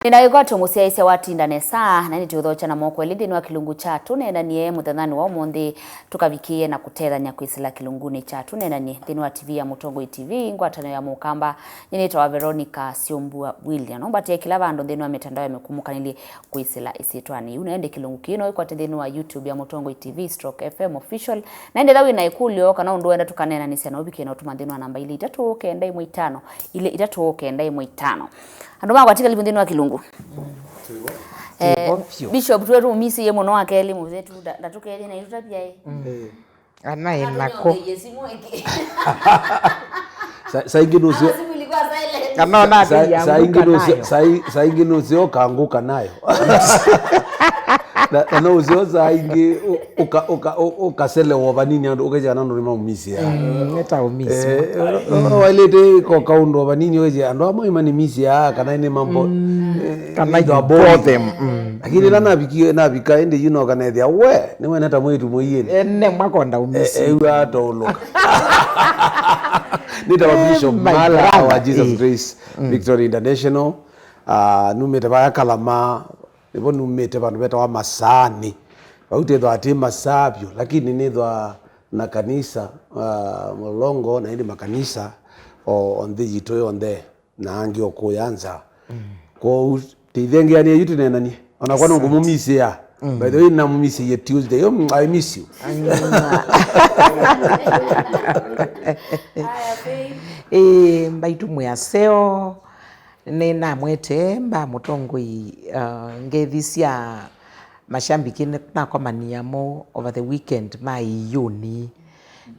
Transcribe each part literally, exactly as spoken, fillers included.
Nĩna wĩkwatyo mũsyaĩĩsya watinda nesa, na nĩtũũthokya na moko elĩ nthĩnĩ wa kĩlungu kya Tũneenanie mũthenyanĩ wa ũmũnthĩ, tũkavikĩĩe na kũtethany'a kwĩsĩla kĩlungunĩ kya Tũneenanie nthĩnĩ wa T V ya Mũtongoi T V, ngwatanĩo ya Mũkamba. Nyie nĩtawa Veronica Syombua William. Nombatĩe kĩla vandũ nthĩnĩ wa mĩtandao ya mĩkũmũkanĩlye kwĩsĩla ĩsyĩtwanĩ yĩu. Na ĩndĩ kĩlungu kĩĩ no wĩkwate nthĩnĩ wa YouTube ya Mũtongoi T V stroke F M Official. Na ĩndĩ ethĩwa wĩ na ĩkũlyo kana ũndũ wenda tũkaneenanĩsya, no ũvikĩe na ũtũma nthĩnĩ wa namba ilĩ itatũ kenda ĩmwe itano, ilĩ itatũ kenda ĩmwe itano. Andũ makwa, ti kalivu nthĩnĩ wa kĩlungu. Eh, Bishop, tuwe tũmũmisĩie mũno wa kelĩ mũthetu, nda-, ndatũkethye na itũtavya ĩ. Anaĩ nako. Atũnyongeiye simũ ĩngĩ. Sa- saa ingĩ nũsio Ah, simu ilikuwa silent. Kana ona saa- athĩia saa ingĩ nguka nũsio- nayo. saa i- saa ingĩ nũsio kangũka nayo. Na- na no ũsio saa ingĩ ũ- ũka- ũka- ũ- ũkaselewa vanini andũ ũkethĩa kana andũ nĩmaũmisĩa. Mm, nĩtaũmisya. Eh, o- o- wailĩte ko kaũndũ vanini ũkethĩa andũ amwe manĩmisĩa kana nĩ mambo. Mm. Eh, Kana either you boring. Bore them. Mm. Lakini ĩla navikie- navika ĩndĩ, you know, kana ethĩa we nĩwene ta mwĩĩtu mũiĩnĩ. Ene mwakonda umisi. Ewa ataũlũka. Nĩtawa Eh, Bishop my Mala brother. Wa Jesus Eh. Grace Mm. Victory International. Ah, numĩte vaya Kalama, nĩvo numĩte vandũ vetawa Masaani. Vau tethwa atĩ masaa vyũ, lakini nĩthwa na kanisa, ah, Mlolongo na ĩndĩ makanisa o- o nthĩ yitũ yonthe. Na angĩ o kũya nza. Mm. Kwoou tũithengeanĩe yu tũneenanie. Ona kwa Asante. Nũngũmũmisĩa. Mm. By the way, namũmisĩie Tuesday. Yo, mm, I miss you. Aya, babe. Ĩĩ, mbaitũ mwĩ aseo. Nĩnamwete mba mũtongoi, uh, ngethi sya mashambiki nĩ- nakomania mo over the weekend ma iyuni.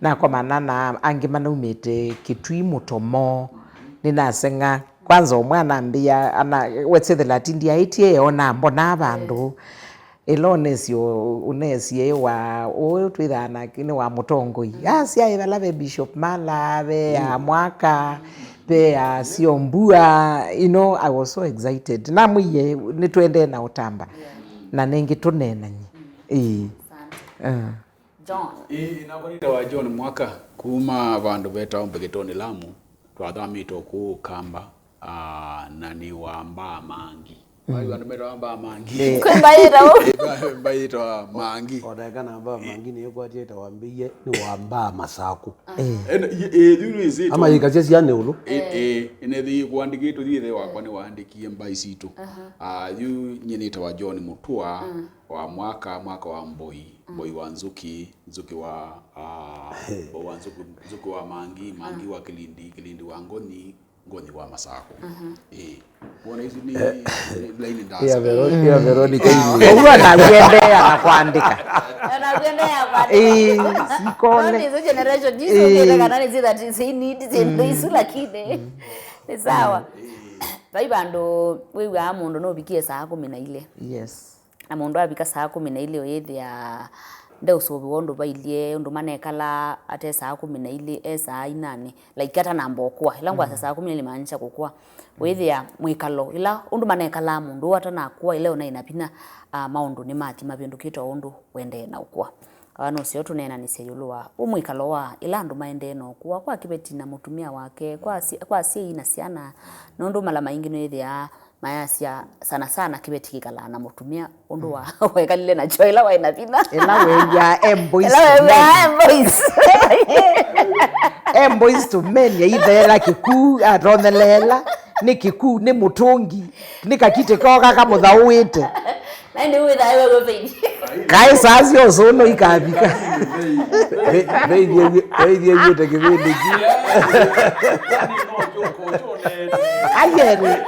Nakomana na angĩ manaumĩte Kitui Mũtomo. Nĩnaseng'a. Kwanza ũmwe anambĩa, ana- wetsethela ati ndiaĩtye ona mbona vandũ. Ĩla ũnesie ũ- ũnesie wa ũũ twĩthaa nake nĩ wa mũtongoi. Asyaĩ vala ve Bishop Mala, ve ya Mwaka, ve ya Syombua, you know, I was so excited. Namwĩie nĩtũendee na ũtamba. Na nĩngĩ tũneenany'e. Ĩĩ. Asante. Ah. John. Ĩĩ, nakwa nĩtawa John Mwaka, kuma vandũ vetawa Mbegetoonĩ Lamu, twathamĩte kũu Kamba, ah, na nĩ wa mbaa mangi. Mm. Vai vandũ metawa mbaa mangi. Ĩĩ. Kwĩ mbaĩ ĩtawa? Ĩĩ, mbaĩ ĩtawa mangi. O na eka na mbaa mangi nĩĩkwatie ĩtawa mbĩie nĩ wa mbaa masaku. Ĩĩ. Ĩĩ, yu nĩwĩsĩtwe. Ama yĩkasya syana ĩũlũ. Ĩĩ, ĩĩ, ĩnethĩie kũandĩkĩtwe, yu ĩthe wakwa nĩwaandĩkie mbaĩ sitũ. Aha. Ah, yu nyie nĩtawa John Mũtua. Mm. Wa Mwaka, Mwaka wa Mboi, mm, Mboi wa Nzuki, Nzuki wa, ah, Mboi wa Nzuki, Nzuki wa Mangi, Mangi, mm, wa Kilindi, Kilindi wa Ngoni, Ngoni wa Masako. Mhm. Eh. Wona ici ni, eh, ni laini ndasa. Ya Vero-, ya Veronica. Mm. Ini. Ũguo anakuendeea na kuandika. Anakuendeea kuandika. Eh, sikone. Ndio hizo generation, hizo, eh, ndio kana ni zile that is need, zile, mm, isu lakini. Mm. Ni sawa. Mm. Vai vandũ wĩw'aa mũndũ nũvikie saa kũmi na ilĩ. Yes. Na mũndũ avika saa kũmi na ilĩ ũyĩthĩa ndeũsũvĩwa ũndũ vailyĩ, ũndũ manekalaa ate saa kũmi na ilĩ, e saa inanĩ, like, atanamba ũkũa. Ĩla ngwasya, mm, saa kũmi na ilĩ maanisha kũkũa. Ũyĩthĩa mwĩkalo, ĩla ũndũ manekalaa mũndũ ũũ atanakũa, ĩla ũnaĩ na vinya, ah, maũndũ nĩmathi mavĩndũkĩte o ũndũ ũendee na ũkũa. Aa, nũseo tũneenanĩsye ĩũlũ wa ũ mwĩkalo wa ĩla andũ maendee na ũkũa kwa kĩveti na mũtumĩa wake, kwa asy-, kwa asyai na syana, nũndũ mala maingĩ nĩwĩthĩaa mayasya sana sana kĩveti kĩkalaa na mũtumĩa ũndũ wa, mm, wekalile nakyo ĩla waĩ na vinya. Ĩla weew'aa e boys to men. Ĩla weew'aa e boys. E boys to men, yaitheela kĩkuu, atonyeleela, nĩ kĩkuu, nĩ mũtũngi, nĩ kakitĩ koo kakamũthaũĩte. Na ĩndĩ wĩthaĩwe we Faith. Kaĩ saa sya ũsũno ikavika. Ve-, Faith ewie-, Faith ewiĩte kĩvĩndĩ kĩ. Ayere.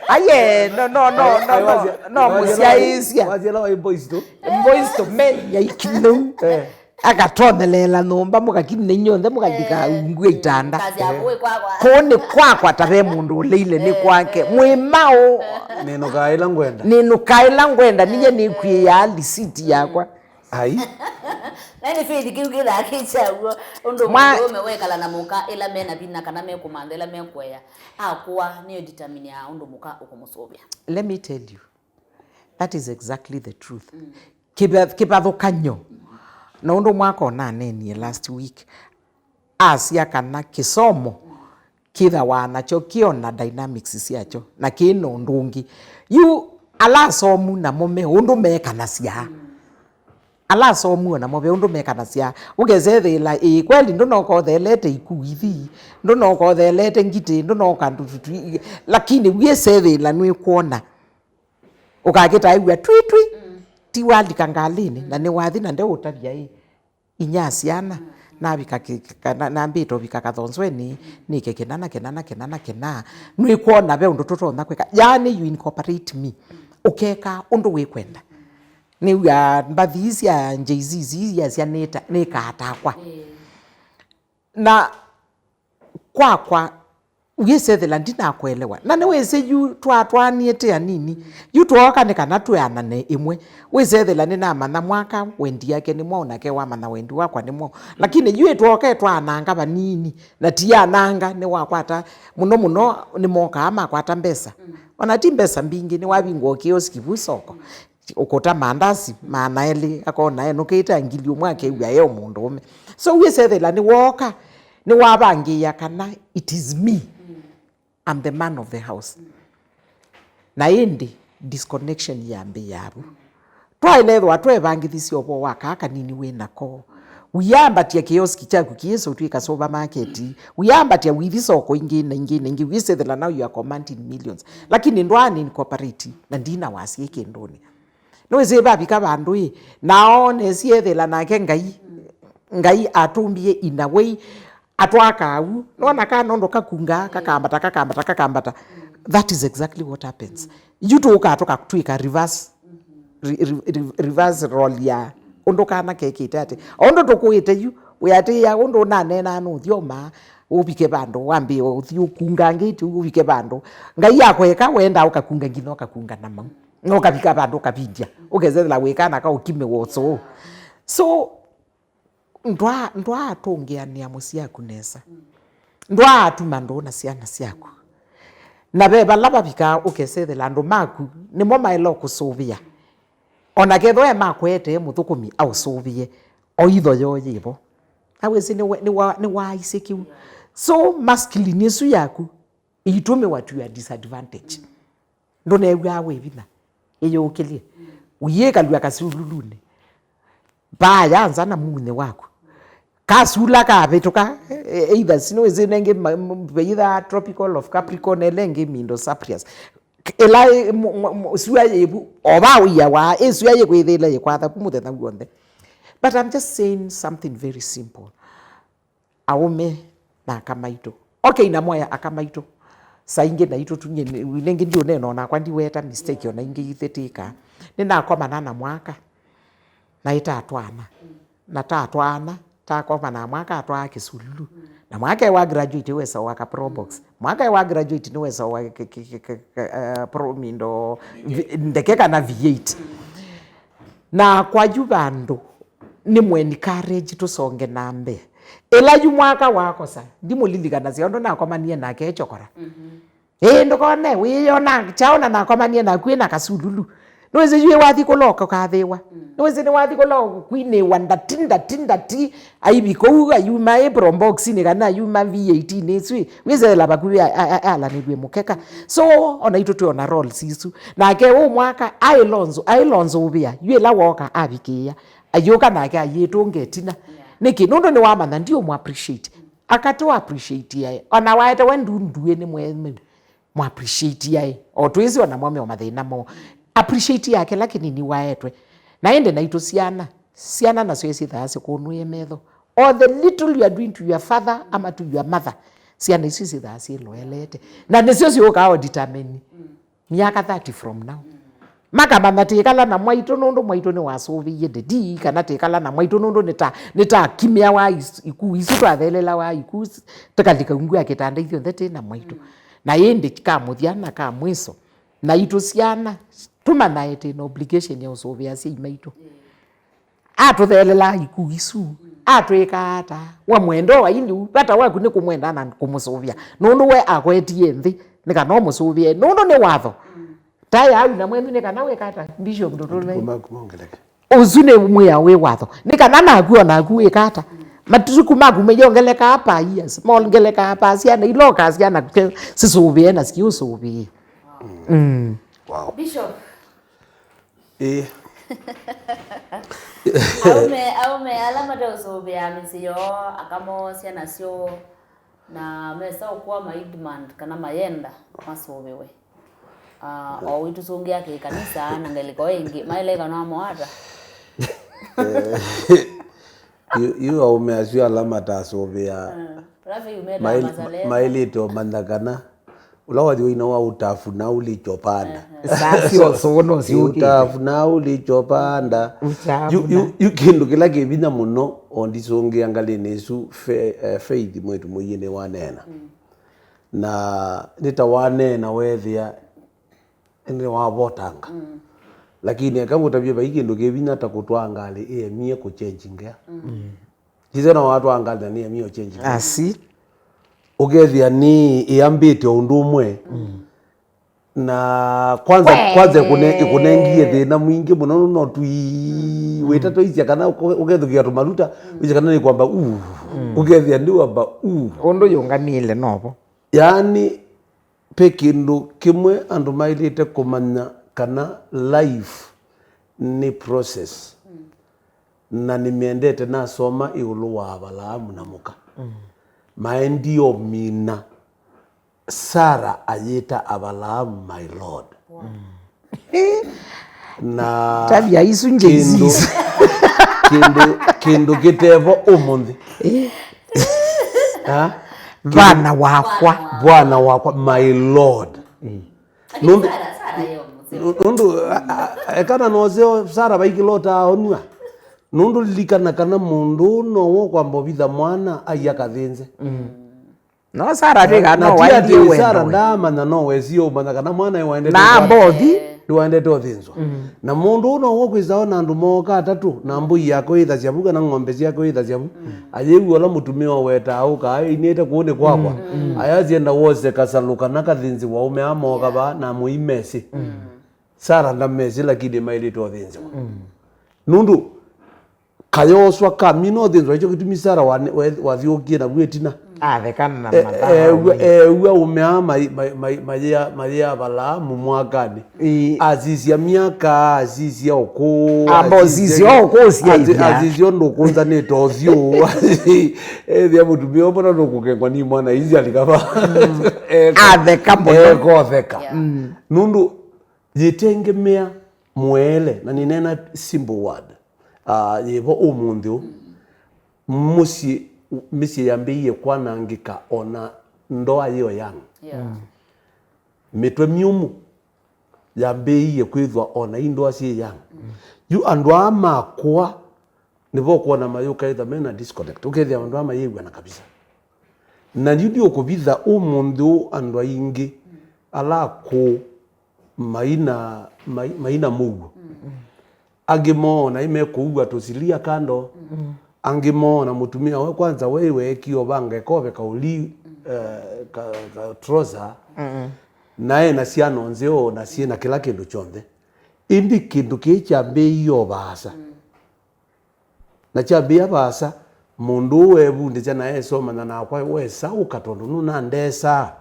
Aye, no, no, no, no, no, no, mũsyaĩĩsya. Wasyela wa boys to. Boys to men yaikinau. Eh. Akatonyeleela nyũmba, mũkakina inyonthe, mũkathi, eh, kaungu ya itanda. Kasi ya kũĩ kwakwa. Kũũ nĩ kwakwa, ta ve mũndũ ũleile nĩ, eh, kwake. Eh. Mwĩ maũ. Nĩnũkaa ĩla ngwenda. Nĩnũkaa ĩla ngwenda, ninyie, eh, nĩkwĩaa lisiti yakwa. Ai. Na nĩ Faith kĩu kĩthaa kĩ kyaw'o, ũndũ mwa- mũndũũme wekala na mũka ĩla mena vinya kana mekũmantha ĩla mekũea. Akũa nĩyo determine ya ũndũ mũka ũkũmũsũvĩa. Let me tell you, that is exactly the truth. Mm. Kĩva-, kĩvathũkany'o. Na ũndũ Mwaka ũnaneenie last week, asya kana kĩsomo kĩthawa nakyo kĩona dynamics syakyo, na kĩ na ũndũ ũngĩ. Yu ala asomu namo me ũndũ mekanasya. Ala asomu o namo ve ũndũ mekanasya. Ũkesethĩĩla, ĩĩ, kweli ndũnoka ũthelete ikuithi, ndũnoka ũthelete ngitĩ, ndũnoka ndũtutwi, lakini wĩsethĩĩla nĩkwona ũkakĩtaĩw'a twitwi, ti walika ngalĩnĩ, na nĩwathi na ndeũtavya ĩ, inya syana, navika kĩ-, kĩ-, kana nambĩte ũvika kathonzweni, nĩke kĩna na kĩna na kĩna na kĩna, nĩkwona ve ũndũ tũtonya kwĩka, yaani you incorporate me, ũkeka ũndũ wĩkwenda. Nĩw'a mbathi ii sya Jay-Z iasya nĩta-, nĩkatakwa. Na kwakwa, wĩsethĩla ndinakũelewa. Na nĩwĩsĩ yu twatwaanie tĩ anini. Yu twooka nĩ kana twĩanane ĩmwe. Wĩsethĩla nĩnamanya mwaka wendi yake nĩ mwaũ, nake wamanya wendi wakwa nĩ mwaũ. Lakini yu ĩtwooka ĩtwaananga vanini. Na ti ananga, nĩwakwata, mũno mũno nĩmokaa makwata mbesa. Ona ti mbesa mbingĩ, nĩwavingũa kioski vu soko. Ũkũta mandasi maana elĩ, akona enũkĩte ngili ũmwe akew'a e mũndũũme. So wĩsethĩla nĩwooka, nĩwavangĩĩa kana it is me, I'm the man of the house. Na ĩndĩ disconnection yambĩĩa vu. Twaĩle ethĩwa twevangĩthisye ũvoo wa kaa kanini wĩ nako. Wĩambatya kioski kyaku kĩĩsa ũtw'ĩka supermarket. Wĩambatya wĩthi soko ingĩ na ingĩ na ingĩ. Wĩsethĩla now you are commanding millions. Lakini ndwaa nĩ incorporate na ndina wasya kĩndũnĩ. Nĩwĩsĩ vavika vandũ ĩ, na onesie ethĩla nake Ngai, Ngai atũmbie in a way, atwaka au. Nona kana ũndũ kakunga, kakambata, kakambata, kakambata. That is exactly what happens. Yu tũũkaa tũkatw'ĩka reverse, re-, re-, re-, reverse role ya ũndũ kana kekĩte atĩ. O ũndũ tũkũĩte yu, wĩatĩĩa ũndũ ũnaneenaa nũthyomaa, ũvike vandũ, wambĩe ũthi ũkungangĩte, ũvike vandũ. Ngai akweka, wendaa ũkakunga nginya ũkakunga na mau. Na ũkavika vandũ ũkavindya, ũkesethela wĩ kana ka ũkime wa ũsũũ. So, ndwaa, ndwaatũngĩanĩa mũsyĩ aku nesa. Ndwaatuma ndũũ na syana syaku. Na ve vala vavikaa ũkesethela andũ maku nĩmo maĩle ũkũsũvĩa. Ona kethwa e makwetee mũthũkũmi aũsũvĩe, o itho yoo yĩvo. Awĩsĩ nĩwa-, nĩwa-, nĩwaaisye kĩu. So, masculine ĩsu yaku ĩitũmĩwa to your disadvantage. Ndũneew'aa wĩ vinya, ĩyũkĩlye. Ũyĩkalw'a kasululunĩ. Vaa ya nza na munĩ waku. Kasula kavĩtũka, e-, either, sinĩwĩsĩ nengĩ ma-, m-, either tropical of Capricorn, ĩla ĩngĩ mindo Saprias. Ĩla ĩ-, m-, m-, m-, sua yĩvu, o va ũiawa, ĩ sua yĩkwĩthĩĩle yĩkwatha ku mũthenya w'onthe. But I'm just saying something very simple. Aũme na aka maitũ. Okay, na moya aka maitũ. Saa ingĩ naitũ tu, nyie nĩ-, nĩngĩ ndiũneena, o nakwa ndiweta mistake ona ingĩ ithĩtĩkaa. Nĩnakomana na mwaka, na ĩtatwana. Na tatwana, takomana na mwaka atwaa kĩsululu. Na mwaka ewa graduate wesa wa ka Probox. Mwaka ewa graduate nĩwesa wa k-, k-, k-, k-, k-, eh, pro mindo, vi-, ndeke kana V eight. Na kwa yu vandũ, nĩ mũ encourage tũsonge na mbee. Ĩla yu mwaka wakosa, ndimũlilikanasya ũndũ nakomanie nake e chokora. Ĩĩ, ndũkone, wĩyona kyaũ na nakomanie naku ĩna kasululu. Nĩwĩsĩ yu wathi kũla ũkathĩwa. Nĩwĩsĩ nĩwathi kũla ũkwinĩwa ndati, ndati, ndati. Aivi kũu, ayuma ĩ Probox-inĩ kana ayuma V eight-inĩ ĩsu ĩ. Wĩsethela vakuvĩ a-, a-, a-, alanĩlw'e mũkeka. So, ona itũ twĩ ona roles isu. Nake ũũ mwaka, aĩlonzo, aĩlonzo ũvĩa, yu ĩla wooka avikĩĩa. Ayũka nake ayĩtũnga ĩtina. Nĩkĩ? Nũndũ nĩwamanya ndiũmũ appreciate. Akatũ appreciate aĩ. Ona waetewe ndu nduĩ nĩ mweme. Mũ appreciate aĩ. O twĩsĩ ona mo meo mathĩna moo. Appreciate ya kĩla kĩnini waetwe. Na ĩndĩ naitũ syana, syana nasyo syĩthĩaa sikũnũĩe metho. Or the little you are doing to your father ama to your mother, syana isu syĩthĩaa syĩloelete. Na nĩsyo syũkaa o determine myaka thirty from now. Makamanya tĩkala na mwaitũ nũndũ mwaitũ nĩwasũvĩie ndedi, kana tĩkala na mwaitũ nũndũ nĩta, nĩtakimĩawa is-, ikuu isu twathelelawa ikuu s-, tũkalika ungu ya kĩtanda ithyonthe tĩ na mwaitũ. Na ĩndĩ ka mũthya na ka mwĩso, naitũ syana, tũmanyae twĩ na obligation ya ũsũvĩa asyai maitũ. Atũthelelaa ikuu isu, atwĩkaa ata? Wa mwendo wa iliu, vata waku nĩ kũmwenda na kũmũsũvĩa. Nũndũ we akwetie nthĩ, nĩ kana ũmũsũvĩe. Nũndũ nĩ watho. Ta yau na mwenyu nĩ kana wĩka ata? Bishop Ndũtũme. Maku mongeleke. Ũsu nĩ mwĩao wĩ watho. Nĩ kana naku o naku wĩka ata? Matuku maku mayongelekaa per years, mongelekaa per syana, ilokaa syana ke-, sisũvĩe na siũsũvĩe. Mm. Wow. Bishop. Ĩĩ. Aume, aume ala mateũsũvĩa mĩsyĩ yoo, aka moo, syana syoo, na mesa ũkũa mai demand kana mayenda masũvĩwe. Ah, o wĩtũsũngĩa kĩkanisa na ngelekany'o ĩngĩ, maĩle kana moata. Eh, yu, yu aũme asu ala matasũvĩa, ah, alafu yu meta mail-, masalenda. Maĩlĩte ũmanya kana ũla wathi ũina wa utafuna ulichopanda. Aha. Sasi osoo no siũkĩte. Utafuna ulichopanda. Utafuna. Yu, yu, yu kĩndũ kĩla kĩ vinya mũno, o ndisũngĩa ngalĩnĩ ĩsu, Fe-, eh, Faith mwĩtu mũiĩ nĩwaneena. Mm. Na nĩ ta waneena weethĩa nĩwavotanga. Mm. Lakini eka ngũtavye, vai kĩndũ kĩ vinya ta kũtwaa ngalĩ ĩemie kũchenji ngea. Mm. Sisyo na watwaa ngalĩ na nĩemie ũchenji ngea. Asi. Ũkethĩa nĩ ĩambĩte o ũndũ ũmwe. Mm. Na kwanza, we, kwanza ĩkũne-, ĩkũnengie thĩna mwingĩ mũno, no twi-, mm, wĩta twaisya kana ũke-, ũkethũkĩa tũmaluta, mm, wĩsya kana nĩ kwamba uu. Mm. Ũkethĩa nĩ wamba uu. Ũndũ yũngamĩle novo. Yaani, ve kĩndũ kĩmwe andũ maĩlĩte kũmanya kana life nĩ process. Mm. Na nĩmendete nasoma ĩũlũ wa Avalaamu na mũka. Mm. Maendie o mina Sara ayĩta Avalaamu my lord. Wow. Mm. Na tavya isu kĩndũ, njĩisis. Kĩndũ, kĩndũ kĩtevo ũmũnthĩ. Eh. Ha? Vana wakwa. Vana wakwa, my lord. Mm. Nũndũ, Sara, Sara yo mũseo. Nũndũ, a, a, ekana noseo Sara vaikĩlota onua. Nũndũ lilikana kana mũndũ no wo kwamba ũvitha mwana ai akathĩnze. Mm. No Sara twĩka no waendie wendo. Sara ndaamanya no wesie ũmanya kana mwana ĩwaendete. Na mbothi. Ndĩwaendete ũthĩnzwa. Mm. Na mũndũ ũũ no wo kwĩsa ona andũ mooka atatũ, na mbũi yake ĩthasya vu, kana ng'ombe syake ĩthasya vu. Mm. Ayĩw'a ũla mũtumĩa ũwetaa ũka, ainĩte kũũnĩ kwakwa. Mm, mm. Ayasya enda wose kasalũ kana kathĩnzĩwa ũme amooka vaa na mũimesĩ. Mm. Sara ndamesĩ, lakini maĩlĩte ũthĩnzĩwa. Mm. Nũndũ kayoswa kamina ũthĩnzwa, nĩkyo kĩtumi Sara wa-, we-, wathyũkie navu ĩtina. Athekana na e-, mathaa eew'a, maingĩ. Eew'a ũme aa mai-, mai-, mai-, mayĩa, mayĩa Avalaamu mwakanĩ. Ĩĩ. Asisya myaka, asisya ũkũũ, amba asisya ũsisya ũkũũ, ũsya asi-, ithya. Asisya ũndũ ũkũnzanĩte ũthyũ. Ethĩa mũtumĩa ũmwe na nũkũkengwa nĩ mwana, isi alika va. Mm. Eka-, atheka mũno. Ekotheka. Yeah. Mm. Nũndũ yĩtengemea mũele, na nĩneena simple word, ah, yĩvo ũmũnthĩ ũũ. Mm. Mũsyĩ, mĩsyĩ yambĩĩie kwanangĩka o na ndoa yĩo young. Yeah. Mm. Mĩtwe myũmũ yambĩĩie kwĩthwa o na i ndoa syĩ young. Mm. Yu andũ aa makũa, nĩvo ũkwona mayũka ĩtha mena disconnect. Ũkethĩa andũ aa mayĩw'ana kabisa. Na yu ndiũkũvitha ũmũnthĩ ũũ andũ aingĩ ala akũũ maina, mai-, maina mũuo. Mm. Angĩ moona imekũua tũsilia kando. Mm. Angĩ moona mũtumĩa we kwanza we weekie ũvanga ĩkove kaũli, mm, eh, ka, ka trouser. Mm. Na ena syana nzeo na syĩna kĩla kĩndũ kyonthe. Ĩndĩ kĩndũ kĩĩ kyambĩĩie o vaasa. Mm. Na kyambĩĩa vaasa, mũndũ ũũ eevundĩsya na esoma, na nakwa wesa ũka tondũ nũnandesaa.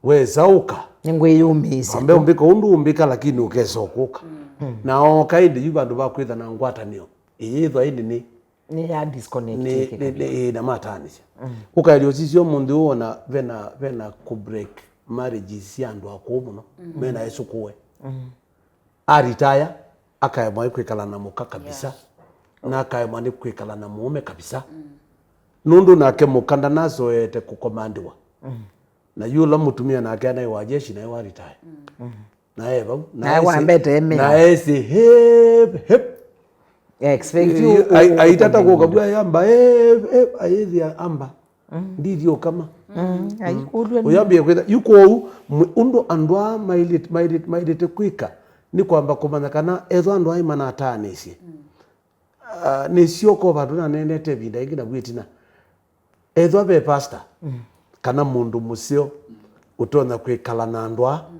Wesa ũka. Nĩngwĩyũmĩĩsya. Wambe ũmbĩka ũndũ ũmbĩka, lakini ũkesa ũkũka. Mm. Na ooka ĩndĩ yu vandũ va kwĩtha na ngwatanĩo. Ĩyĩthwa ĩndĩ nĩ, nĩ ya disconnect nĩ, nĩ, nĩ, ĩĩ, na mataanĩsya. Mm. Ũkaelya ũsisya ũmũnthĩ ũũ ona vena, vena kũ break marriages sya andũ akũũ mũno. Mm. Mena esũkũe. Mm. Aritaya, akaemwa nĩ kwĩkala na mũka kabisa. Yeah. Na akaemwa nĩ kwĩkala na mũũme kabisa. Mm. Nũndũ nake mũka ndanasoete kũkomandĩwa. Mm. Na yu ũla mũtumĩa nake anaĩ wa jeshi, naĩ wa retire. Mm. Mm. Na e vau, na naĩ esi-, wambete emea. Na esi, hip, hip. Expect you, ai-, aitata kũka vu ayamba, hip, hip, ayĩthĩa amba. Mm. Ndithi ũkama. Mm, aikũlw'a nĩ ũyambie kwĩtha. Yu kwoou, mwe-, ũndũ andũ aa maĩlĩte, maĩlĩte, maĩlĩte kwĩka nĩ kwamba kũmanya kana ethwa andũ aa manataanĩsye. Mm. Ah, nĩsyo ko vandũ naneenete ĩvinda ĩngĩ navu ĩtina. Ethwa ve pastor, mm, kana mũndũ mũseo ũtonya kwĩkala na andũ aa, mm,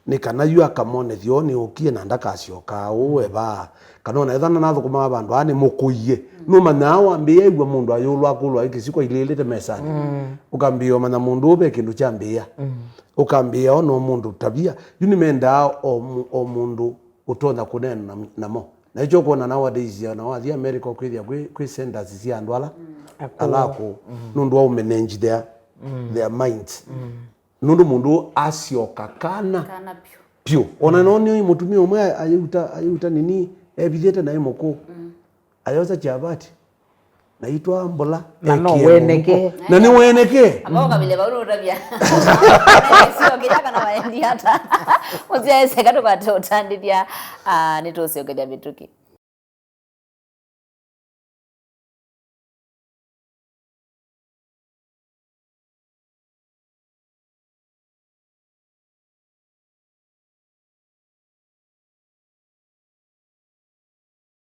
Nĩ kana yu akamonethya ũũ nĩũkie na ndakasyoka ũũ evaa. Kana ona ethana nathũkũmaa vandũ aa nĩmũkũie. Nũmanyaa wambĩĩa ĩw'a mũndũ ayũlwa akũlwa ĩ kĩsiko ilĩlĩte mesanĩ. Ũkambĩĩa ũmanya mũndũ ũũ ve kĩndũ kyambĩĩa. Ũkambĩĩa ona o mũndũ tavia. Yu nĩmendaa o mũ- o mũndũ ũtonya kũneena na- namo. Na ĩkyo ũkwona nowadays, ona wathi America ũkwĩthĩa kwĩ, kwĩ centers sya andũ ala, ala akũũ, nũndũ wa ũmanage their, their minds. Nũndũ mũndũ asyoka kana. Kana vyũ. Vyũ. Ona no nĩ mũtumia ũmwe ayĩuta, ayĩuta nini, evithĩte naĩ mũkũũ. Ayosa kyavati. Na itwaa mbũla. Na no ekie weneke. Mũndũ. Na nĩ weneke. Ambao kabile vau nũtavya. Sio kĩrya kana waendi hata. Mũsyaĩseka tũkwate ũtandĩthya, ah, nĩtũsyokethya mĩtũkĩ.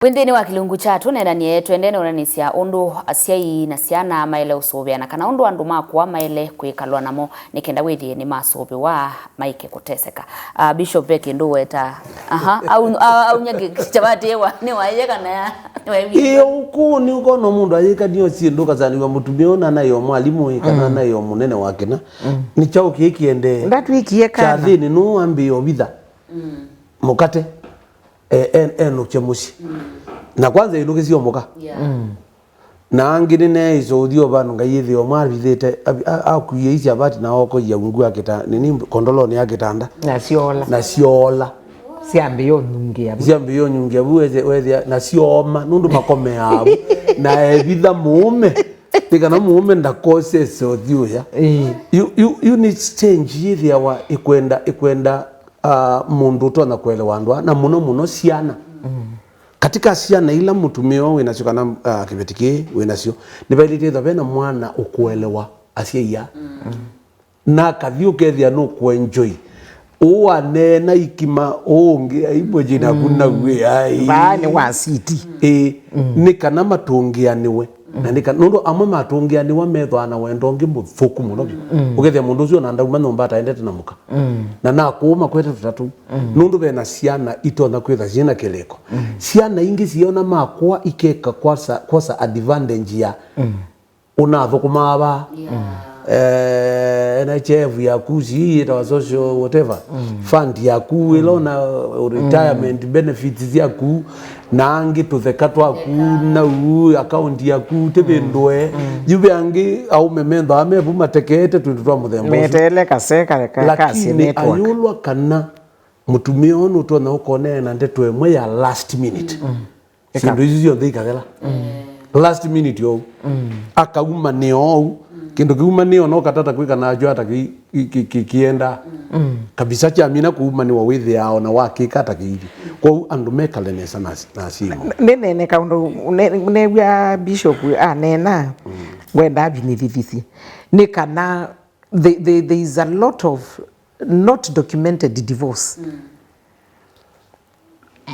Wĩ nthĩnĩ wa kĩlungu kya tũneenanie, twendee na ũnanĩsya ũndũ asyai na syana maĩle ũsũvĩana, kana ũndũ andũ makũa maĩle kwĩkalwa namo nĩ kenda wĩthĩe nĩmasũvĩwa maike kũteseka. Ah, Bishop, ve kĩndũ weta. Aha, au, au, aunya kĩ- kĩchavati ĩwa, nĩ waĩye kana ya, nĩ waĩwie. Ĩĩ, ũkũũ nĩ ũkona mũndũ ayĩkanie syĩndũ kasanĩw'a mũtumĩa ũna naĩ o mwalimũ ĩ, kana naĩ o mũnene wa kĩna. Nĩ kyaũ kĩĩ kĩendee? Ndatwĩkie kana. Kyathĩnĩ nũũ wambĩĩa ũvitha mũkate, e, e, enũkye mũsyĩ. Na kwanza ĩnũkĩsye o mũka. Yeah. Na angĩ nĩneĩsũũthya o vandũ Ngai ĩthĩwa mwarithĩte, a- a- akuie isya vati na okoia ungu ya kĩta- nini, kondolonĩ ya kĩtanda. Na syoola. Na syoola. Syambĩĩa ũnyungĩa vu. Syambĩĩa ũnyungĩa vu wethĩa, wethĩa, na syooma, nũndũ makomeaa vu. Na evitha mũũme. Nĩ kana mũũme ndakose sothi ũya. Ĩĩ. Yu, yu, yu nĩ change yĩthĩawa ĩkwenda, ĩkwenda, ah, mũndũ ũtonya kũelewa andũ aa, na mũno mũno syana. Katika syana ila mũtumĩa ũũ wĩ nasyo kana, ah, kĩveti kĩĩ wĩ nasyo, nĩvaĩlĩte ĩthwa ve na mwana ũkũelewa asyai aa. Na akathi ũkethĩa nũkũenjoy. Ũũ waneena ikima, ũũ ũngĩ aimwe jina kuna uwe ai. Vaa nĩ wa siti. Ĩ, nĩ kana matũngĩanĩwe. Na nĩ kana, nũndũ amwe matũngĩanĩwa methwaa na wendo ũngĩ mũthũku mũno vyũ. Ũkethĩa mũndũ ũsu ona ndauma nyũmba ataendete na mũka. Na nakũũ makwete tũtatũ. Nũndũ ve na syana itonya kwĩtha syĩ na kĩlĩko. Syana ingĩ siona makũa ikeka kwasa, kwasa advantage ya ũnathũkũmaa va. Yeah. Eh, N H I F yaku, si yĩtawa social whatever, fund yaku, ĩla ũna retirement benefits syaku, na angĩ tũtheka twaku, nau account yaku tĩvĩndũe. Yu ve angĩ aũme methwaa me vu matekeete twĩndũ twa mũthemba ũsu. Meteele kaseka ka- kasi lakini network. Ayũlwa kana mũtumĩa ũũ nũtonya ũkoneena ndeto ĩmwe ya last minute. Syĩndũ isu syonthe ikathela. Last minute ou. Akauma nĩ ou. Kĩndũ kĩuma nĩ ona ũkatata kwĩka nakyo ata kĩ- kĩ- kĩ- kĩ- kĩenda. Kabisa kyamina kuuma nĩ wa wĩthĩaa ona wakĩka ata kĩithi. Kwoou andũ mekale nesa na na simu. Nĩnene kaũndũ ne- new'a Bishop aneena, ngwenda avinĩthĩthisye. Nĩ kana the- the- there is a lot of not documented divorce.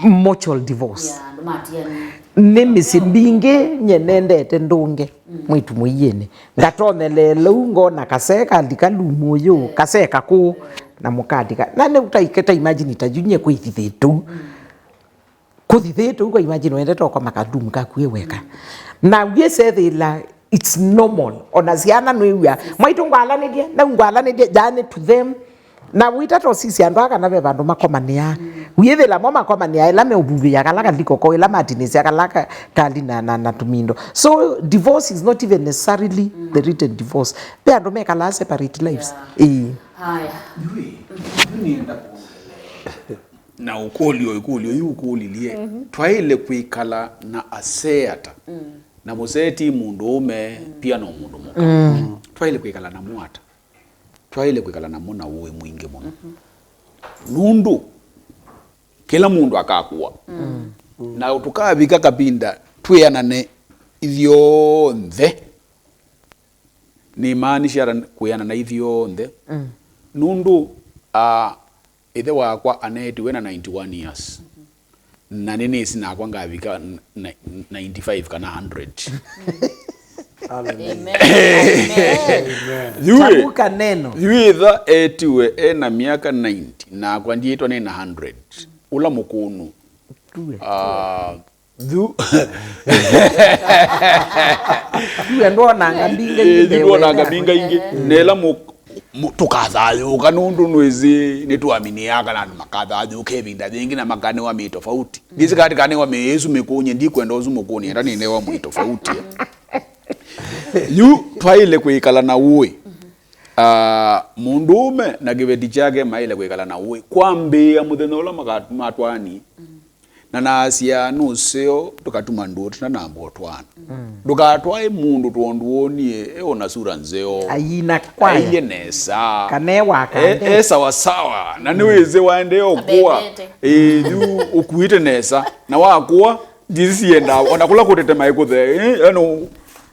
Mutual divorce. Yeah, andũ matianĩe. Nĩ mĩsyĩ mbingĩ nye nendete ndũnge mwĩtu mũiĩnĩ. Ngatonyelea ũu ngona kasee kalika lumu ũyũ, kasee kakũũ, na mũkandika. Na nĩ ũtaiketa imagine ta yu nye kwĩthithĩte ũu. Kũthithĩte ũu kwa imagine wendete ũkoma ka room kaku wĩ weka. Na wĩsethĩla it's normal. Ona syana nwĩw'a. Mwaitũ ngwalanĩlye, nau ngwalanĩlye, yani to them. Na wĩtata ũsisya andũ aa kana ve vandũ makomanĩaa. Wĩthĩla mo makomanĩaa, ĩla meũvuvĩa kala kaliko ko, ĩla matinĩsya kala ka- kali na, na, na tũmindo. So divorce is not even necessarily the written divorce. Ve andũ mekalaa separate lives. Yeah. Ĩĩ. Haya. Yui, yu nĩenda kuongelea. Na ũkũlyo, ĩkũlyo yu ũkũlilye, twaĩle kwĩkala na asee ata? Na mũsee ti mũndũ ũme, pia no mũndũ mũka. Twaĩle kwĩkala namo ata? Twaĩle kwĩkala namo na ũĩ mwingĩ mũno. Nũndũ kĩla mũndũ akakũa. Na tũkavika kavinda twĩanane ithyonthe. Nĩmaanisye ata kwĩanana ithyonthe? Nũndũ, ah, ĩthe wakwa aneetiwe na ninety-one years. Na nĩnĩsĩ nakwa ngavika n- na- ninety-five kana hundred. Hallelujah. Amen. Amen. Yu ĩ- Tamka neno. yu ĩtha etiwe ena myaka ninety, nakwa ndiĩtwa nĩ na hundred. Ũla mũkũnu. Tuwe. Ah, yu Tuwe ndwonanga mbinga Ĩĩ, ingĩ yu ndwonanga mbee mbinga ingĩ. Na ĩla mũ- mũ- tũkathayũũka nũndũ nĩwĩsĩ nĩtũaminiaa kana andũ makathayũũka ĩvinda yĩngĩ na makanĩwa mĩĩ tofauti. Ndĩsĩ kana nĩkanĩwa mĩĩ ĩsu mĩkũny'e, ndikwenda ũsu mũkũny'e, enda nĩnewa mwĩĩ tofauti. Yu twaĩle kwĩkala na ũĩ. Ah, mũndũũme na kĩveti kyake maĩle kwĩkala na ũĩ. Kwambĩĩa mũthenya ũla maka- matwaanie, na naasya nũseo ndũkatuma ndũũ tũtanamba ũtwaana. Ndũkatwae mũndũ tondũ wonie e ona sura nzeo. Aina kwaya. Ailyĩ nesa. Kana e wa kande. E, e sawasawa na nĩwĩsĩ waendee ũkũa. Abendete. Ĩĩ, yu ũkuĩte nesa na wakũa ndisienda ona kũla kũtetema ĩkũthe. Ĩĩ, eno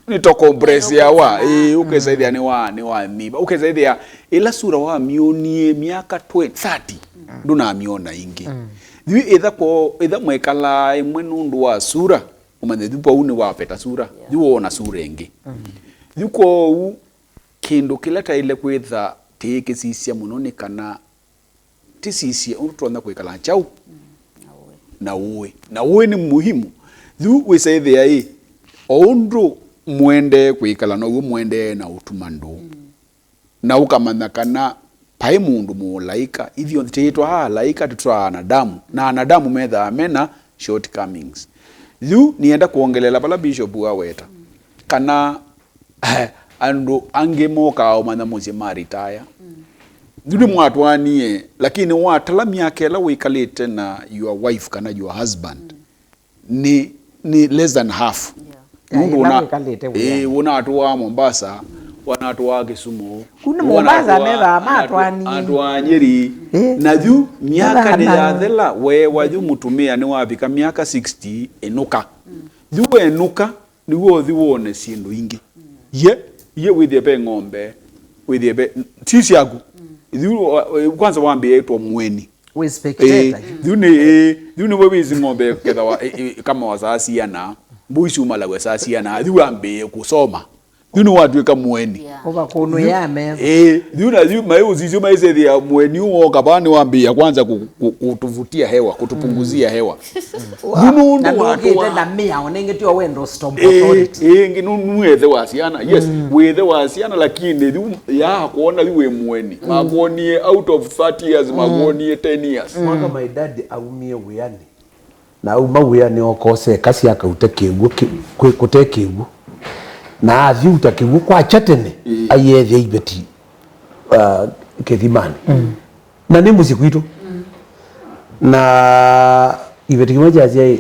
nĩtokombresiawa. Ĩĩ, ũkesaĩthĩa nĩ wa nĩ wa mĩva. Ũkesaĩthĩa ĩla sura wamyonie myaka twenty, thirty ndũnamyona ĩngĩ. Yu ĩtha ko ĩtha mwekalaa ĩmwe nũndũ wa sura, ũmanye yu vau nĩwapeta sura. Yu woona sura ĩngĩ. Yu kwoou kĩndũ kĩla taĩle kwĩtha tĩĩkĩsisya mũno nĩ kana tĩsisye ũndũ tũtonya kwĩkala kyaũ na ũĩ. Na ũĩ nĩ muhimu. Yu wĩsaĩthĩa ĩ, o ũndũ mũendee kwĩkala now'o mũendee na ũtuma ndũũ. Na ũkamanya kana paĩ mũndũ mũlaĩka. Ithyonthe tĩĩtwa alaĩka, tũtwaa anadamu, na anadamu methaa mena shortcomings. Yu nĩenda kwongelela vala Bishop aweta kana andũ angĩ mokaa ũmanya mũsyĩ ma retire. Yu nĩmwatwaanie, lakini watala myaka ĩla wĩkalĩte na your wife kana your husband, nĩ, nĩ less than half. Ya, Nũndũ ĩla wona- mwĩkalĩte wĩanĩ. Ĩĩ, wona atũaa Mombasa, wana atũaa Kisumu. Kũu nĩ Mombasa methaa matwaanie. Atũaa Nyeri. Ĩĩ. Na yu myaka Methaa nĩyathela, weewa yu mũtumĩa nĩwavika myaka sixty, ĩnũka. Yu wenũka, nĩw'o ũthi wone syĩndũ ingĩ. Ye, ye wĩthĩe ve ng'ombe, wĩthĩe ve, ti syaku. Yu, wa- kwanza wambĩĩtwa mũeni. Wĩ spectator. Yu nĩ ĩ, yu nĩwe wĩsĩ ng'ombe kethawa ĩ- ĩ- kama wa saa siana, mbũi syumalaw'a saa siana, yu wambĩĩe kũsoma. Yu nĩwatw'ĩka mũeni. Yeah. Ũva kũnũ ya metho. Ĩ, yu na yu maĩ ũsisyo maĩsethĩa mũeni ũũ woka vaa nĩwambĩĩa kwanza kũ- kũ- kũtũvutia hewa, kũtũpunguzia hewa. Yu nũndũ Na ndũkĩte watũa- na mĩao nĩngĩ tio wendo stop Ĩĩ, authority. ĩĩ, ĩngĩ nũ- nũethe wa syana. Yes, wĩthe wa syana, lakini yu yakwona yu wĩ mũeni. Makwonie out of thirty years, makwonie ten years. Mwaka my dad aumie wĩanĩ, na auma wĩanĩ oka oseka syakaute kĩw'ũ kĩ- kwĩ- kũte kĩw'ũ, na athiuta kĩw'ũ kwakya tene, aiethĩa iveti, uh, kĩthimanĩ. Na nĩ mũsyĩ kwitũ. Na iveti kĩmwe kyasya ĩ,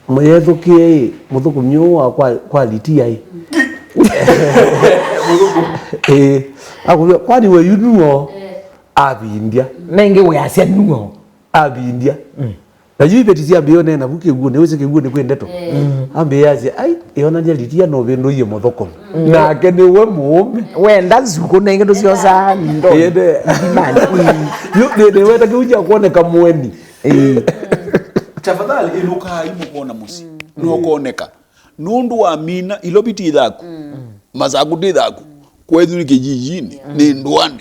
mũyethũkĩe ĩ, mũthũkũmi ũũ wa kwa, kwa litia ĩ. Ĩĩ. Akũlya, kwani we yu nuo? Avindya. Nengĩ wĩasya nuo. Avindya. Na yu iveti syambĩĩe ũneena vu kĩw'ũnĩ, wĩsĩ kĩw'ũnĩ kwĩ ndeto. Ambĩĩe asya, ai, ĩonany'a litia nũvĩndũie mũthũkũmi. Nake nĩwe mũũme. Wenda nzukũ nengĩ ndũsyosaa ndo. Ĩndĩ. Yu nĩ- nĩweta kĩu kya kwoneka mũeni. Ĩĩ. Tafadhali ĩnũkai mũkona mũsyĩ. Nũkoneka. Nũndũ wamina, ilovi ti thaku. Masaku ti thaku. Kwethu nĩ kĩjijinĩ, nĩ ndũanĩ.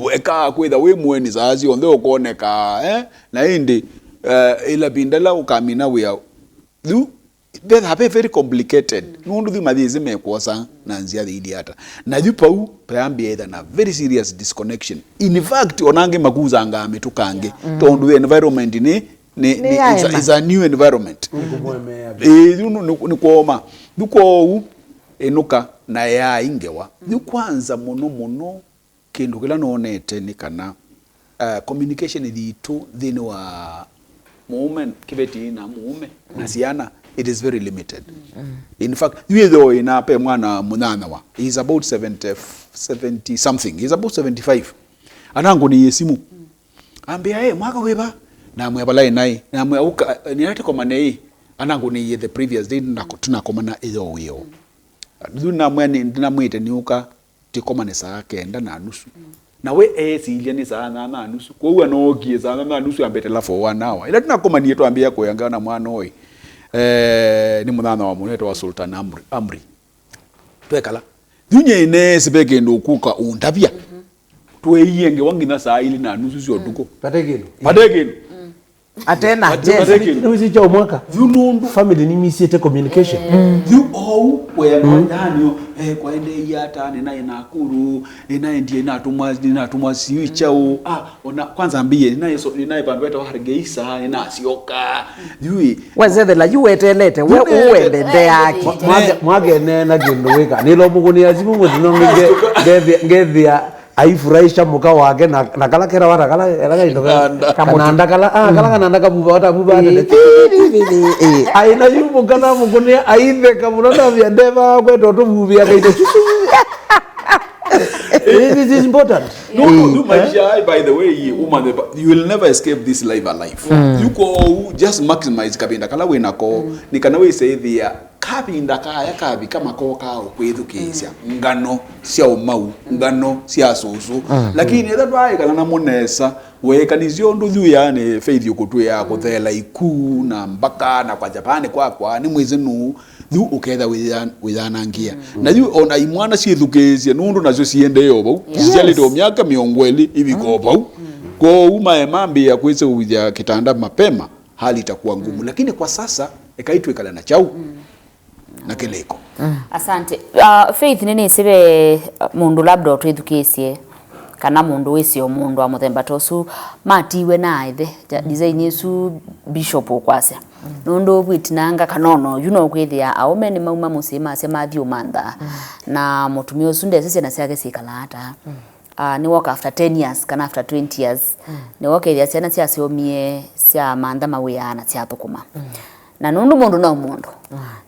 Wekaa kwĩtha wĩ mũeni saa syonthe ũkoneka, eh? Na ĩndĩ, eh, ĩla vinda ĩla ũkamina wĩa. Yu, vethaa ve very complicated. Nũndũ yu mathĩsĩ mekwosa na nzĩa thĩili ata. Na yu pau, payambĩa ĩtha na very serious disconnection. In fact, ona angĩ makusangaa mĩtũka angĩ. Tondũ the environment nĩ, nĩ, Nĩ nĩ, ya it's, a, ema. It's a new environment. Ĩĩ, yu nĩ, nĩ, nĩ kwoma. Yu kwoou, ĩnũka na yaa ngewa. Yu kwanza mũno mũno, kĩndũ kĩla nonete nĩ kana, uh, communication yitũ nthĩnĩ wa mũũme, kĩveti na mũũme, na syana, it is very limited. In fact, yu ĩthoo ĩna pe mwana mũnyanyawa, he is about seventy, seventy something, he is about seventy-five. Anangũnĩie simũ. Ambĩa, "Ĩ, mwaka wĩva?" Namwĩa, "Vala ĩnaĩ." Namwĩa, "Ũka, nĩna tĩkomane ĩ." Anangũnĩie the previous day, tũnako- tũnakomana ĩyo wĩoo. Yu namwĩa, "Nĩ- ndinamwĩte nĩũka tĩkomane saa kenda na nusu." Na we esilya nĩ saa nyanya na nusu. Kwoou anookie saa nyanya na nusu ambetela for one hour. Ĩla tũnakomanie twambĩĩa kũengana mwana ũĩ. Eh, nĩ mũnyanya wa mũnete wa Sultan Amri. Amri. Twekala. Yu nyie neesĩ ve kĩndũ ũkũka ũndavya. Tweeie ngewa nginya saa ilĩ na nusu sya ũtukũ. Vate kĩndũ. Vate kĩndũ. Atena, Vate- yes. Vate kĩndũ. Nĩwĩsĩ kya mwaka. Yu nũndũ. Family nĩmisĩte communication. Yu ou kwenda yani, eh, kwaendeeie ata, nĩnaĩ Nakuru, nĩnaendie, nĩnatũmwa, nĩnatũmwa siu kyaũ. Ah, ona kwanza mbie, nĩnaĩ so, nĩnaĩ vandũ vetawa Hargeisa, nĩnasyoka. Yu ĩ. Wezethela, yu wetelete, we Yu ũwende nde yake. Mwa- mwake- Mwakeneena kĩndũ wĩka. Nĩlomũkũnĩa simũ mũtino ngethĩa, ngethĩa aifurahisha mũka wake na, na kala kera wata kala, kala kaindo ka- Kananda. Kananda kala, ah, kala kananda kavuva wata vuva atete. Aina yu mũka na mũkũnĩa aitheka mũno na vya ndeva kwetwa tũvuvia kaindo. This is important. No, no, no, maisha haya, by the way, you, woman, you will never escape this life alive. You go, just maximize kavinda kala wĩ nako, nĩ kana wĩse ĩthĩa kavinda kaya kavika makoka ũkwĩthukĩĩsya ngano sya ũmau, ngano sya sũsũ. Lakini ethĩwa twaĩkala namo nesa, weekanisye ũndũ yu yani Faith ũkũtwĩa kũtheela iku na mbaka na kwa Japan kwakwa, nĩ mwĩsĩ nũũ, yu ũketha wĩya- wĩyanangĩa. Na yu ona imwana syĩthukĩĩsye nũndũ nasyo siendee o vau. Yes. Sisyalĩte o myaka mĩongo ĩlĩ ivika o vau. Kwoou mae mambĩĩa kwĩseũvya kĩtanda mapema, hali itakuwa ngumu. Lakini kwa sasa, ekai twĩkale na kyaũ na kĩlĩko. Asante. Uh, Faith, nĩnĩsĩ ve mũndũ labda ũtwĩthukĩĩsye, kana mũndũ wĩsĩ o mũndũ wa mũthemba ta ũsu, matiwe na aĩthe, ja- design ĩsu Bishop ũkwasya. Nũndũ vwĩtinanga kana ona oyu no kwĩthĩa aũme nĩmauma mũsyĩ masya mathiĩ ũmantha. Na mũtumĩa ũsu ndesĩ syana syake syĩkalaa ata. Ah, nĩwoka after ten years kana after twenty years. Nĩwoka ethĩa syana syasomie, syamantha mawĩa na syathũkũma. Na nũndũ mũndũ no mũndũ,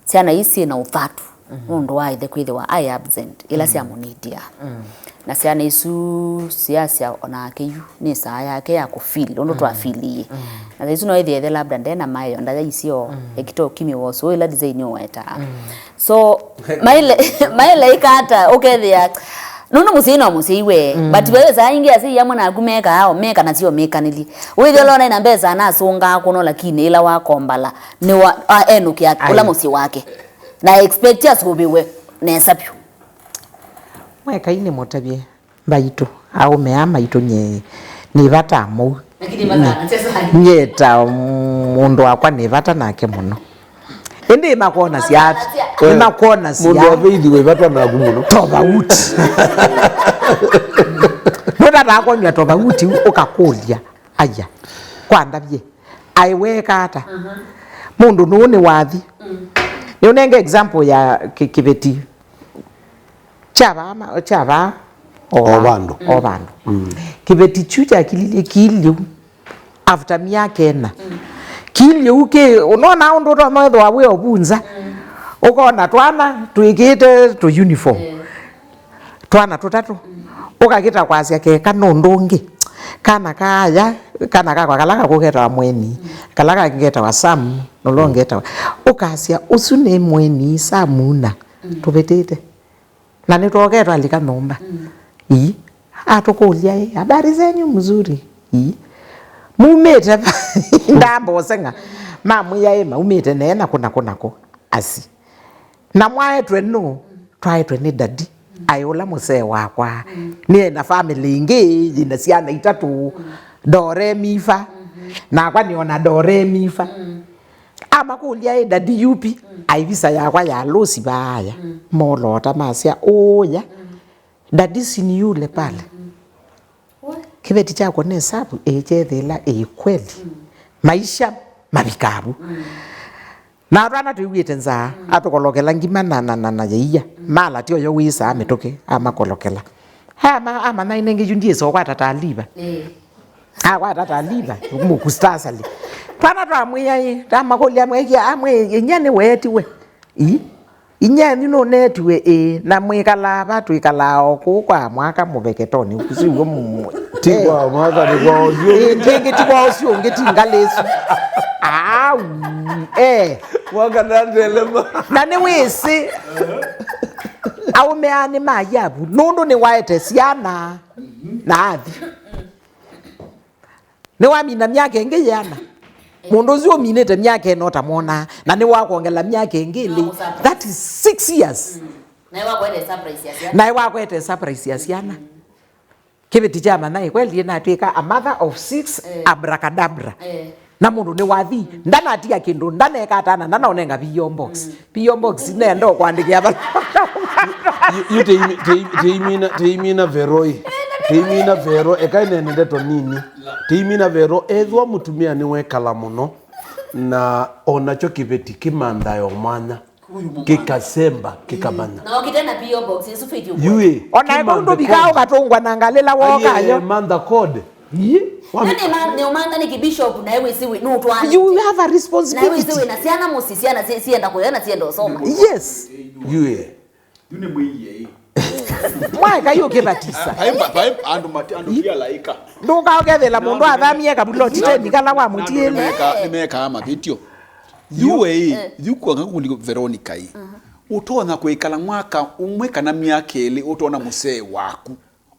syana ii syĩ na ũthatu nũndũ wa ĩthe kwĩthĩwa aĩ absent ĩla syamũnidia. Na syana isu syasya onake yu nĩ saa yake ya kũfeel ũndũ twafiliie. Na thaisu no ĩthĩe ĩthe labda ndena mayo ndaya isyo, ekita ũkimĩ wa ũsũũ ĩla design ũwetaa. So maile maile ikata ũkethĩa nũndũ mũsyai no mũsyai we, but wewe saa ingĩ asyai amwe naku mekaa o meka nasyo mĩkanĩlye. Wĩthĩa ũla ũnaĩ na mbesa anasũngaa kũno, lakini ĩla wakombala nĩ wa a- enũkĩa ũla mũsyĩ wake na expect asũvĩwe nesa vyũ. Mwekai nĩmũtavye. Mbaitũ, aũme aa maitũ nyie nĩ vata mũu. Lakini vata na chesa. Nyie ta mũndũ wakwa nĩ vata nake mũno. Ĩndĩ makwona siati. Nĩmakwona mũndũ wa siati. Faith wĩ vata naku mũno. Tofauti. Nũtataa kwonywa tofauti ũkakũlya. Aya. Kwandavye. Aĩ weka ata? Mũndũ nũũ nĩ wathi. Nĩũnenge example ya kĩ- kĩveti. Kya vaa ma- kya vaa o vandũ. O vandũ. Kĩveti kyu kyakililye kĩilyĩ u after myaka ĩna. Kĩilyĩ u kĩ, ũnona ũndũ ũtonya ĩthĩwa wĩ ovunza. Ũkona twana twĩkĩĩte tũ uniform. Twana tũtatũ. Ũkakĩta kwasya keka nũndũ ũngĩ. Kana kaaya, kana kakwa kala kakũketawa Mweni. Kala kangetawa Sam, nũla ũngetawa. Ũkasya ũsu nĩ Mweni Sam na tũvĩtĩte. Na nĩtwokee twalika nyũmba. Ii. Atũkũlya, "Ĩ, habari zenyu mzuri?" Ii. "Mumĩte va?" Ndamba ũseng'a. Mamwĩa, "Ĩ, maumĩte nee nakũ nakũ nakũ." Asi. "Na mwaetwe nũ?" "Twaetwe nĩ daddy. Aĩ ũla mũsee wakwa. Nĩ ena family ĩngĩ, yĩna syana itatũ. Doremi fa. Nakwa nĩona Doremi fa." Amakũlya, "Ĩ, daddy yupi?" "Ai, visa yakwa ya losi vaaya." Molota masya, "Ũũya, daddy si ni yule pale." Kĩveti kyakwa nĩ savu, ĩkyethĩla ĩ kweli. Maisha mavikavu. Na twana twĩw'ĩte nzaa, atũkolokela ngima na, na, na, na yaia. Mala ti oyo wĩsaa mĩtũkĩ, amakolokela. Ama, amanya ĩnengĩ yu ndiĩsa ũkwata taliva. Akwata taliva, mũkustasali. Twana twamwĩa ĩ, tamakũlya amwĩkie, amwĩ, "Inyia nĩweetiwe?" Ii. "Inyenyu nũnetiwe?" "Ĩĩ." "Na mwĩkalaa va?" "Twĩkalaa o kũu kwa mwaka mũveketoni ũkusu iw'o mũmwe." Ti kwa mwaka, nĩ kwa ũsu. "Ĩĩ, ndĩngĩ ti kwa ũsu ũngĩ, ti ngalĩ ĩsu." Au, eh. Mwaka natelema. Na nĩwĩsĩ, aũme aa nĩ mayavu, nũndũ nĩwaete syana na athi. Nĩwamina myaka ĩngĩ yĩana. Mũndũ ũsu ũminĩte myaka ĩna ũtamwonaa, na nĩwakwongela myaka ĩngĩ ĩlĩ. That is six years. Nae wakwete surprise ya syana. Nae wakwete surprise ya syana. Kĩveti kya manaĩ kweli natwĩka a mother of six, eh, abracadabra. Eh. Na mũndũ nĩ wathi, ndanatiga kĩndũ, ndaneka atana, ndanonenga P O box. Mm. P O box nenda kwandĩkĩa vala. Yu, yu, teimi-, tei-, teimina, teimina veroi. Teimina vero, eka inene ndeto nini. Teimina vero, ethwa mũtumĩa nĩwekala mũno, na onakyo kĩveti kĩmanthae o mwanya. Kĩkasemba, kĩkamanya. Na okite na P O box, ĩsu fiti ũkwete. Yue, ona eka ũndũ kĩmanthe vika code. Ũkatũngwa na ngalĩla wokayo. Aye, mantha code. Ii, wa- Nani ma-, nĩ ũmantha nĩkĩ bishop nae wĩsĩ wĩ, nũtwaanĩte. You have a responsibility. Nae wĩsĩ wĩ na syana mũsyĩ, syana si-, sienda kũya na sienda ũsoma. Yes. Yue. Yu nĩ mwĩie ĩ. Mwaeka yu ũkĩvatisa. Vai mba-, vai andũ mati-, andũ ti alaĩka. Ndũka ũkethĩla mũndũ athamie kavuloti teni kala wa mũtiĩle. Nĩmekaa mavĩtyo. Yu we ĩ, yu kwanga kũlika Veronica ĩ. Ũtonya kwĩkala mwaka ũmwe kana myaka ĩlĩ ũtona mũsee waku.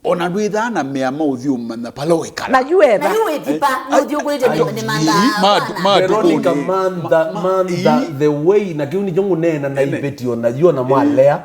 Ona ndwĩthaa na mea ma ũthiũmanya pala wĩkala. Na yu etha. Na yu wĩthipa, nũthiũkũlĩte nĩ, nĩ mantha. Ii, ma-, ma-, Veronica, mantha, mantha, the way, na kĩu nĩkyo ngũneena na iveti ona yu ona mwalea.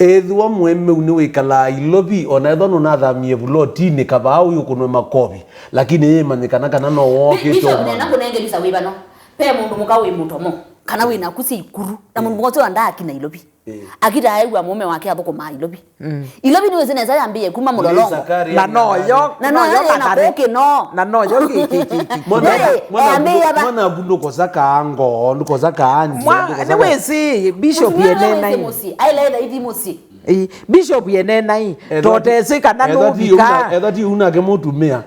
Ethĩwa mũemeu nĩwĩkalaa Ilovi, ona ethĩwa nũnathamie vulotinĩ, kavaa ũyũkũnwe makovi, lakini yĩmanyĩkana kana no wookĩte. Bishop, nena kũnenge visa wĩvano. Ve mũndũ mũka wĩ mũtomo, kana wĩ naku syĩ ikuru, na mũndũ mũka ũsu andaa akina Ilovi. Ĩĩ. Akita aew'a mũũme wake athũkũmaa Ilovi. Mm. Ilovi nĩwĩsĩ nesa yambĩĩe kuma Mũlolongo. Na noyo, na noyo yĩ na kũkĩ no. Na noyo kĩ, kĩ, kĩ, kĩ. Mwana, mwana, mwana aku ndũkosa kaango, ndũkosa kaanji, ndũkosa ka- nĩwĩsĩ, Bishop yenena ĩ. Mũtumia wĩsĩ mũsyĩ, aĩla etha ithi mũsyĩ. Ĩĩ, Bishop yenena ĩ, totesĩ kana nũvika. Etha ti unake mũtumĩa.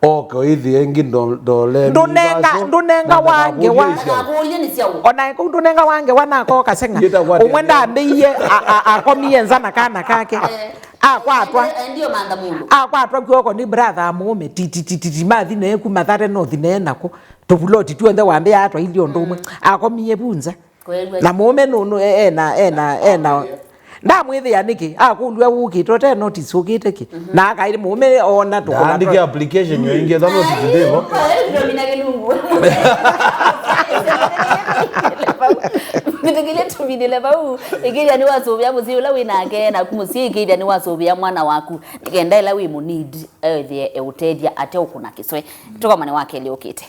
Oke ũĩthĩe ĩngĩ ndo-, ndoleni. Ndũnenga, ndũnenga wa ngewa. Ndakakũlye nĩ syaũ. Ona ĩkũu ndũnenga wa ngewa nakoka senga. Ũmwe ndambĩie a-, a-, akomie nza na kana kake. Eh. Akwatwa. Endio mantha mũndũ. Akwatwa kw'oko nĩ brother a mũũme, ti, ti, ti, ti, ti, mathi neku mathare nothi nee nako. Tũvuloti tuonthe wambĩa atwailye ũndũ ũmwe. Mm. Akomie vu nza. Kwelwe. Na mũũme nũnũ e-, ena, ena, ena. Ndamwĩthĩa nĩkĩ? Akũlw'a ũkĩte ũte notice ũkĩte kĩ? Mhm. Na akaĩ mũũme ona tũkũna. Ndaandĩke application yo ĩngĩ, ethwa notice ndĩvo. Mĩtũkĩlye tũminĩle vau. Ĩkĩthĩa nĩwasũvĩa mũsyĩ ũla wĩ nake, naku mũsyĩ ĩkĩthĩa nĩwasũvĩa mwana waku. Nĩkenda ĩla wĩ mũ need, ethĩe eũtethya ate ũkũna kĩswe. Tũkomane wa kelĩ ũkĩte.